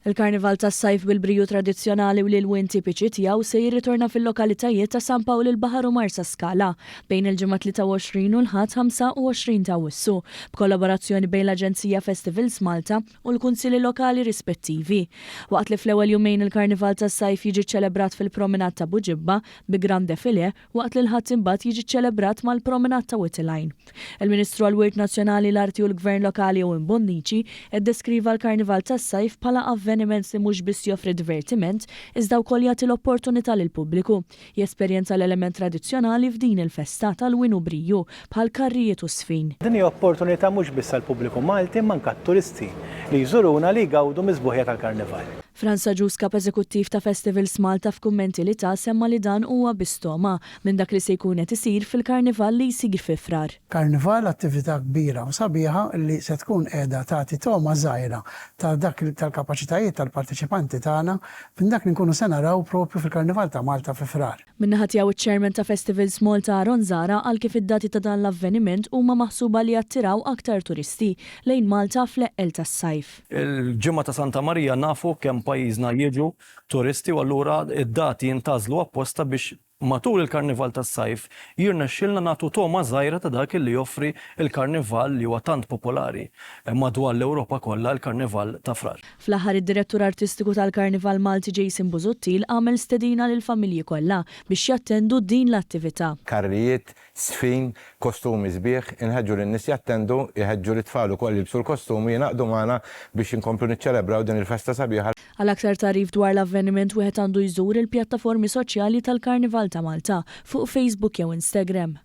Il-Karnival tas-Sajf bil-briju tradizzjonali u l-ilwien tipiċi tiegħu se jirritorna fil-lokalitajiet ta' San Pawl il-Baħar u Marsaskala bejn il-Ġimgħa 23 u l-Ħadd 25 ta' Awwissu, b'kollaborazzjoni bejn l-Aġenzija Festivals Malta u l-Kunsilli Lokali rispettivi. Waqt li fl-ewwel jumejn il-Karnival tas-Sajf jiġi ċċelebrat fil-Promenade ta' Buġibba bi Grand Defilé, waqt li l-Ħadd imbagħad jiġi ċċelebrat mal-Promenade ta' Wied il-Għajn. Il-Ministru għall-Wirt Nazzjonali, l-Arti u l-Gvern Lokali Owen Bonnici ddeskriva l-Karnival tas-Sajf bħala avveniment li mhux biss joffri divertiment iżda wkoll jagħti l-opportunità lill-pubbliku jesperjenza l-element tradizzjonali f'din il-festa ta' lwien u briju bħal karrijiet u żfin. Din hija opportunità mhux biss għall-pubbliku Malti imma anke għat-turisti li jżuruna li jgawdu mis-sbuħija tal-Karnival. Frans Agius Kap Eżekuttiv ta' Festivals Malta f'kummenti li ta semma li dan huwa biss togħma minn dak li se jkun qed isir fil-Karnival li jsir fi Frar. Karnival attività kbira u sabiħa li se tkun qiegħda tagħti togħma żgħira ta' dak tal-kapaċitajiet tal-parteċipanti tagħna minn dak li nkunu se naraw propju fil-Karnival ta' Malta fi Frar. Min-naħa tiegħu ċ-Chairman ta' Festivals Malta Aaron Zahra qal kif id-dati ta' dan l-avveniment huma maħsuba li jattiraw aktar turisti lejn Malta fl-eqqel tas-sajf. Il-ġimgħa ta' Santa Marija nafu kemm pajjiżna jiġu turisti u allura d-dati jintgħażlu apposta biex matul il-Karnival tas-Sajf jirnexxielna nagħtu togħma żgħira ta' dak li joffri l-Karnival li huwa tant popolari madwar l-Ewropa kollha, il-Karnival ta' Frar. Fl-aħħar id-Direttur Artistiku tal-Karnival Malti Jason Busuttil għamel stedina lill-familji kollha biex jattendu din l-attività. Karrijiet żfin, kostumi sbieħ, inħeġġu lin-nies jattendu, iħeġġu lit-tfal ukoll jilbsu l-kostumi, jingħaqdu magħna biex inkomplu niċċelebraw din il-festa sabiħa. Għal aktar tagħrif dwar l-avveniment wieħed għandu jżur il-pjattaformi soċjali tal-Karnival ta' Malta fuq Facebook jew Instagram.